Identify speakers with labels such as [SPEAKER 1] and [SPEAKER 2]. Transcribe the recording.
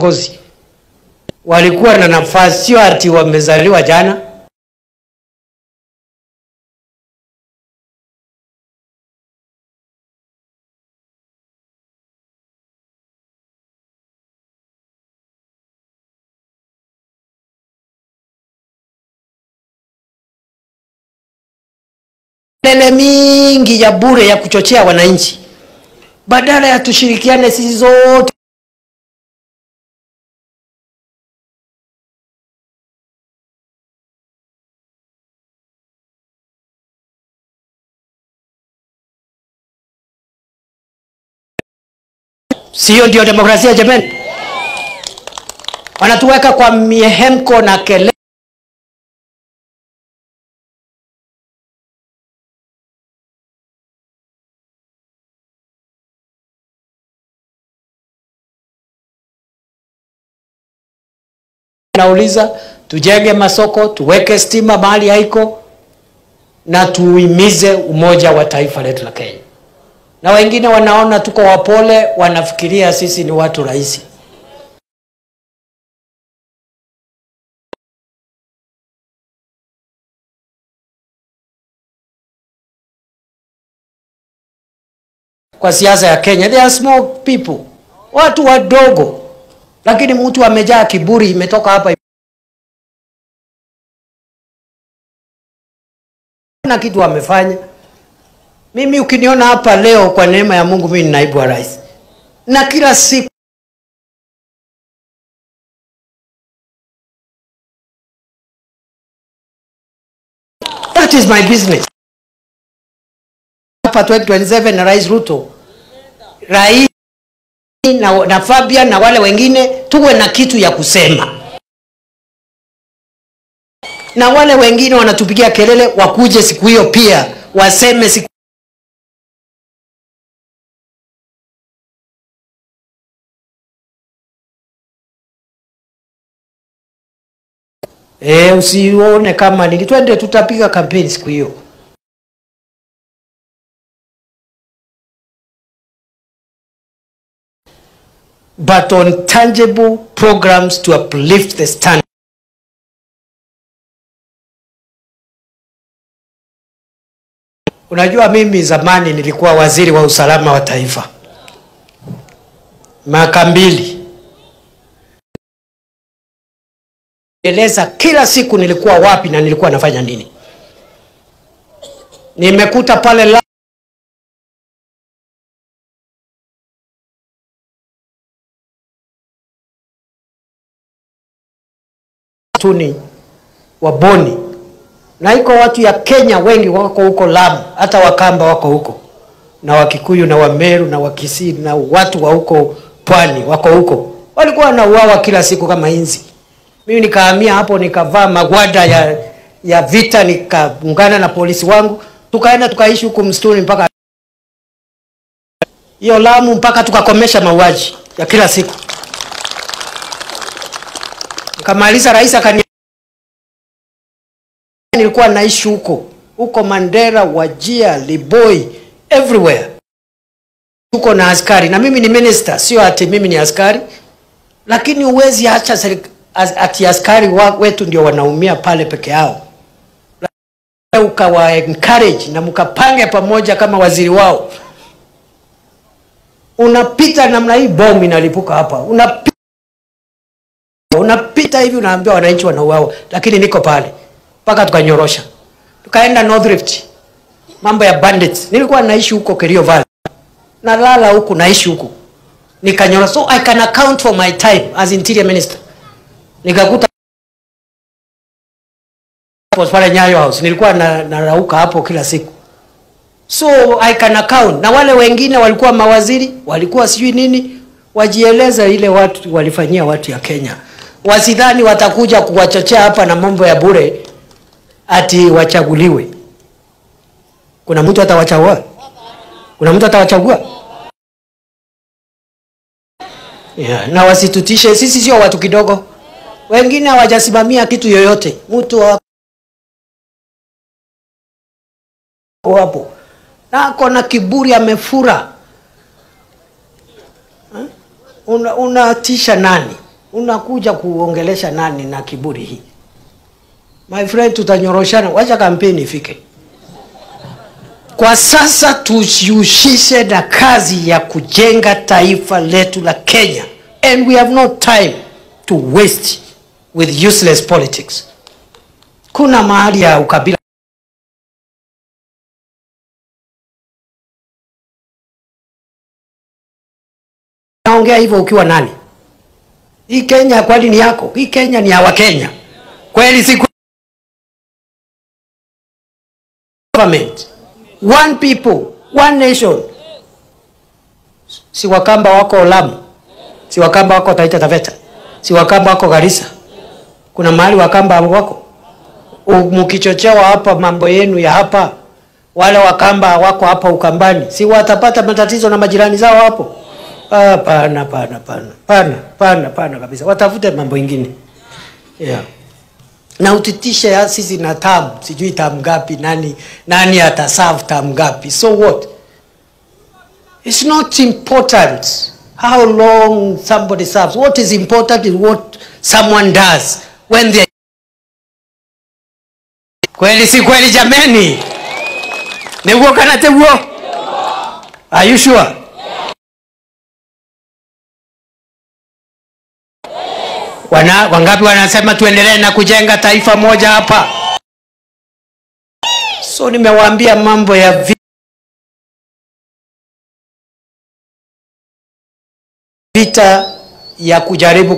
[SPEAKER 1] Viongozi walikuwa na nafasi, sio ati wamezaliwa jana. Kelele mingi ya bure ya kuchochea wananchi, badala ya tushirikiane sisi zote. Sio ndio demokrasia jamani? Wanatuweka kwa mihemko na kelele. Nauliza, tujenge masoko, tuweke stima mahali haiko, na tuimize umoja wa taifa letu la Kenya. Na wengine wanaona tuko wapole, wanafikiria sisi ni watu rahisi. Kwa siasa ya Kenya, they are small people, watu wadogo. Lakini mtu amejaa kiburi, imetoka hapa na kitu amefanya. Mimi ukiniona hapa leo, kwa neema ya Mungu, mimi ni naibu wa rais. Na kila siku that is my business. Hapa 2027 na Rais Ruto, Rais na Fabian na wale wengine, tuwe na kitu ya kusema. Na wale wengine wanatupigia kelele wakuje siku hiyo pia waseme siku. Usione kama nini, twende tutapiga kampeni siku hiyo. But on tangible programs to uplift the standard. Unajua mimi zamani nilikuwa waziri wa usalama wa taifa. Miaka 2. Eleza kila siku nilikuwa wapi na nilikuwa nafanya nini. Nimekuta pale tuni wa Boni, na iko watu ya Kenya wengi wako huko Lamu, hata Wakamba wako huko, na Wakikuyu na Wameru na Wakisii na watu wa huko pwani wako huko. Walikuwa wanauawa kila siku kama inzi. Mimi nikahamia hapo, nikavaa magwada ya vita, nikaungana na polisi wangu, tukaenda tukaishi huko msituni mpaka hiyo Lamu, mpaka tukakomesha mauaji ya kila siku. Nikamaliza, rais akani, nilikuwa naishi huko huko Mandera, Wajia, Liboi, everywhere. Tuko na askari, na mimi ni minister, sio ati mimi ni askari, lakini huwezi acha ati askari wetu ndio wanaumia pale peke yao. Ukawa encourage na mkapange pamoja kama waziri wao. Unapita namna hii, bomu inalipuka hapa. Unapita hivi, unaambiwa wananchi wanauawa, lakini niko pale mpaka tukanyorosha. Tukaenda North Rift, mambo ya bandits. Nilikuwa naishi huko Kerio Valley, nalala huku, naishi huku, nikanyorosha. So I can account for my time as interior minister. Nikakuta pale Nyayo House, nilikuwa narauka hapo kila siku. So I can account. Na wale wengine walikuwa mawaziri, walikuwa sijui nini, wajieleza ile watu walifanyia watu ya Kenya. Wasidhani watakuja kuwachochea hapa na mambo ya bure ati wachaguliwe. Kuna mtu atawachagua? Kuna mtu atawachagua? Yeah, na wasitutishe, sisi sio watu kidogo. Wengine hawajasimamia kitu yoyote. Mtu hapo na ako na kiburi, amefura. Unatisha nani? Unakuja kuongelesha nani na kiburi hii? My friend, tutanyoroshana. Wacha kampeni ifike. Kwa sasa tujihusishe na kazi ya kujenga taifa letu la Kenya. And we have no time to waste with useless politics. Kuna mahali ya ukabila. Naongea hivyo ukiwa nani? Hii Kenya kwani ni yako? Hii Kenya ni ya Wakenya. Kweli si government. One people, one nation. Si Wakamba wako Lamu, si Wakamba wako Taita Taveta, si Wakamba wako Garissa. Kuna mahali Wakamba wako? Mkichochewa hapa mambo yenu ya hapa, wale Wakamba wako hapa Ukambani, si watapata matatizo na majirani zao hapo? Pana, pana, pana, pana, pana, pana kabisa. Watafute mambo ingine. Yeah. Na utitishe sisi na tamu, sijui tamu ngapi, nani ataserve tamu ngapi. So what? It's not important how long somebody serves. What is important is what someone does when they... Kweli si kweli jameni? Ni kana teguo? Are you sure? Wangapi wanasema tuendelee na kujenga taifa moja hapa? So nimewaambia mambo ya vita ya kujaribu